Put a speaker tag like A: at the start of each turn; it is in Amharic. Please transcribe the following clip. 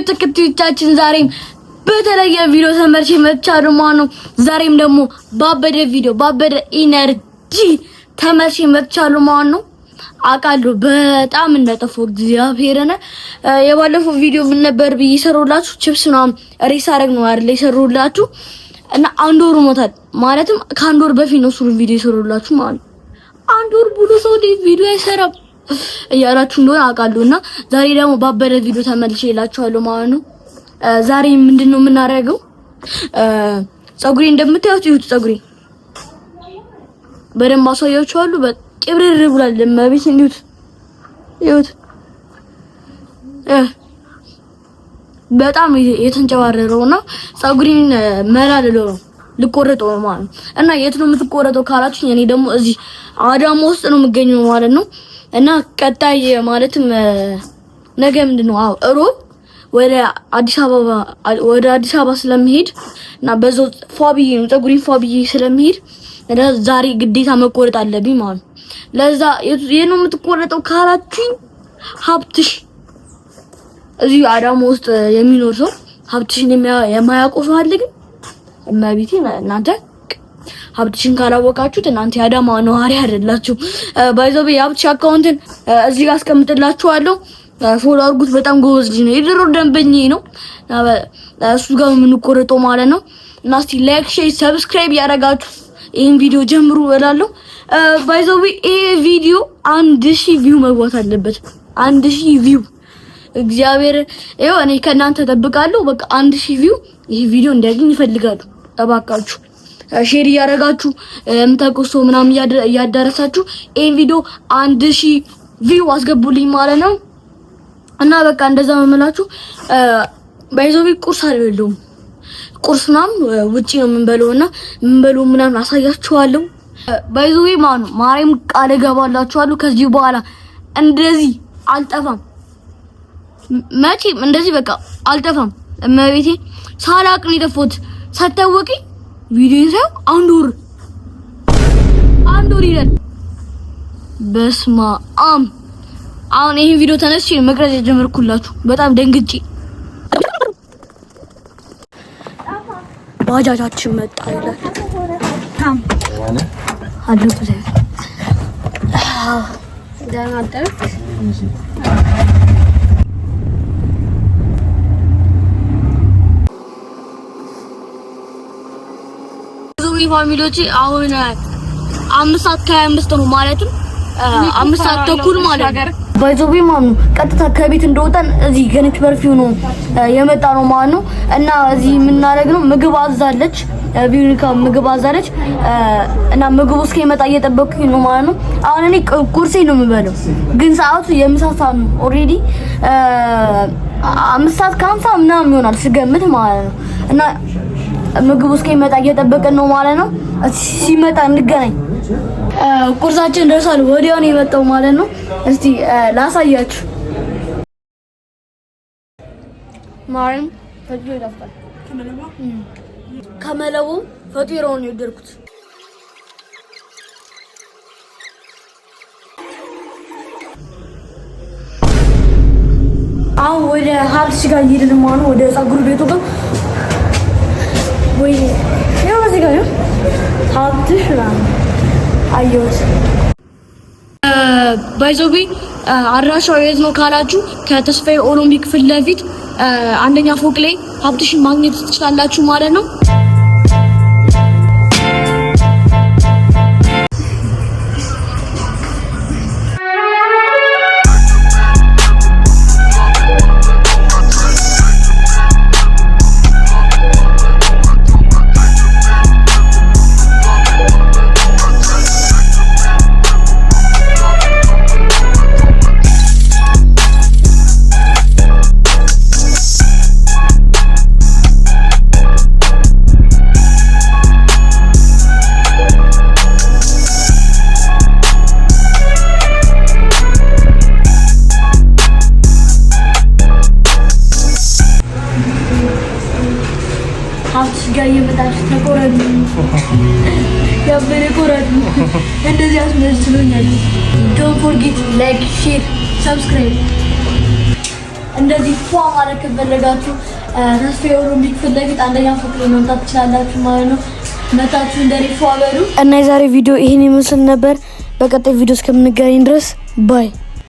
A: ተከታዮቻችን ዛሬም በተለየ ቪዲዮ ተመልሼ መጥቻለሁ ማለት ነው። ዛሬም ደግሞ ባበደ ቪዲዮ ባበደ energy ተመልሼ መጥቻለሁ ማለት ነው። አውቃለሁ በጣም እንደጠፋሁ እግዚአብሔርን። የባለፈው ቪዲዮ ምን ነበር ብዬ የሰሩላችሁ ቺፕስ ምናምን ሬስ አደረግ ነው አይደል የሰሩላችሁ እና አንድ ወር ሞታል። ማለትም ከአንድ ወር በፊት ነው እሱ ቪዲዮ የሰሩላችሁ ማለት ነው። አንድ ወር ብሎ ሰው ቪዲዮ አይሰራም እያላችሁ እንደሆነ አውቃለሁ። እና ዛሬ ደግሞ ባበደ ቪዲዮ ተመልሼ እላችኋለሁ ማለት ነው። ዛሬ ምንድነው የምናደርገው? ፀጉሬ እንደምታዩት ይሁት ፀጉሬ በደንብ አሳያችኋለሁ። በቅብርር ብሏል። እመቤት እንዲሁት ይሁት በጣም የተንጨባረረውና ፀጉሬን መላልለው ነው ልቆረጠው ነው ማለት ነው። እና የት ነው የምትቆረጠው ካላችሁ እኔ ደግሞ እዚህ አዳማ ውስጥ ነው የምገኘው ማለት ነው። እና ቀጣይ ማለትም ነገ ምንድን ነው? አዎ እሮብ ወደ አዲስ አበባ ወደ አዲስ አበባ ስለምሄድ እና በዛው ፏ ብዬ ነው ፀጉሬን ፏ ብዬ ስለምሄድ ዛሬ ግዴታ መቆረጥ አለብኝ ማለት ነው። ለዛ የት ነው የምትቆረጠው ካላችሁኝ ሀብትሽ እዚሁ አዳማ ውስጥ የሚኖር ሰው ሀብትሽን የማያውቀው ሰው አለ? ግን እመቤቴ እናንተ ሀብትሽን ካላወቃችሁት እናንተ የአዳማ ነዋሪ አይደላችሁ። By the way የሀብትሽ አካውንትን እዚህ ጋር አስቀምጥላችኋለሁ። Follow አድርጉት። በጣም ጎበዝ ልጅ ነው። የድሮ ደንበኛዬ ነው። እሱ ጋር የምንቆረጠው ማለት ነው። እና እስቲ like፣ share፣ subscribe ያደረጋችሁ ይህን ቪዲዮ ጀምሩ እላለሁ። By the way ይሄ ቪዲዮ 1000 view መግባት አለበት። 1000 view እግዚአብሔር ይኸው እኔ ከእናንተ ጠብቃለሁ። በቃ 1000 view ይሄ ቪዲዮ እንዲያገኝ ይፈልጋሉ። እባካችሁ share እያደረጋችሁ የምታውቁት ሰው ምናምን እያዳረሳችሁ ይሄን ቪዲዮ 1000 view አስገቡልኝ ማለት ነው። እና በቃ እንደዛ ነው የምላችሁ። By the way ቁርስ አልበላሁም። ቁርስ ምናምን ውጪ ነው የምንበለው እና የምንበለው ምናምን አሳያችኋለሁ። By the way ማለት ነው ማርያም ቃል እገባላችኋለሁ ከዚህ በኋላ እንደዚህ አልጠፋም። መቼም እንደዚህ በቃ አልጠፋም። እመቤቴ ሳላቅ ነው የጠፋሁት። ሳታወቂ ቪዲዮ ሳይሆን አንድ ወር አንድ ወር ይላል። በስመ አብ። አሁን ይሄን ቪዲዮ ተነስቼ መቅረጽ የጀመርኩላችሁ በጣም ደንግጬ ባጃጃችን መጣ ይላል። Family ዎች አሁን 5 ሰዓት ከ25 ነው፣ ማለትም 5 ሰዓት ተኩል ማለት ነው። By the way ማለት ነው ቀጥታ ከቤት እንደወጣን እዚህ ገነች በርፊው ነው የመጣ ነው ማለት ነው። እና እዚህ የምናደርግ ነው ምግብ አዛለች ቪኒካ ምግብ አዛለች እና ምግቡ እስኪመጣ እየጠበቅኩኝ ነው ማለት ነው። አሁን እኔ ቁርሴ ነው የምበለው፣ ግን ሰዓቱ የምሳ ሰዓት ነው። Already 5 ሰዓት ከ50 ምናምን ይሆናል ስገምት ማለት ነው። እና ምግቡ እስኪመጣ እየጠበቅን ነው ማለት ነው። ሲመጣ እንገናኝ። ቁርሳችን ደርሷል። ወዲያው ነው የመጣው ማለት ነው። እስቲ ላሳያችሁ። ማርያም ፈጥሮ ይጣፍጣል። ከመለቡ ፈጢራውን ነው የወደድኩት። አሁን ወደ ሀብትሽ ጋር እየሄድን ማለት ነው። ወደ ፀጉር ቤቱ ጋር ወይ ያው እዚህ ጋር ሀብትሽ አየሁት። By the way አድራሻው የት ነው ካላችሁ ከተስፋዬ ኦሎምፒክ ፊት ለፊት አንደኛ ፎቅ ላይ ሀብትሽን ማግኘት ትችላላችሁ ማለት ነው። ሀብትሽ ጋር እየመጣችሁ ተቆረጡ፣ ያበደ ቆረጡ። እንደዚህ አስመስሎኛል። Don't forget like፣ share፣ subscribe። እንደዚህ ፏ ማድረግ ከፈለጋችሁ ተስፋዬ ኦሎምፒክ ፊት ለፊት አንደኛ ፎቅ ላይ መምጣት ትችላላችሁ ማለት ነው። መታችሁ እንደኔ ፏ በሉ እና የዛሬ ቪዲዮ ይሄን ይመስል ነበር። በቀጣይ ቪዲዮ እስከምንገናኝ ድረስ bye።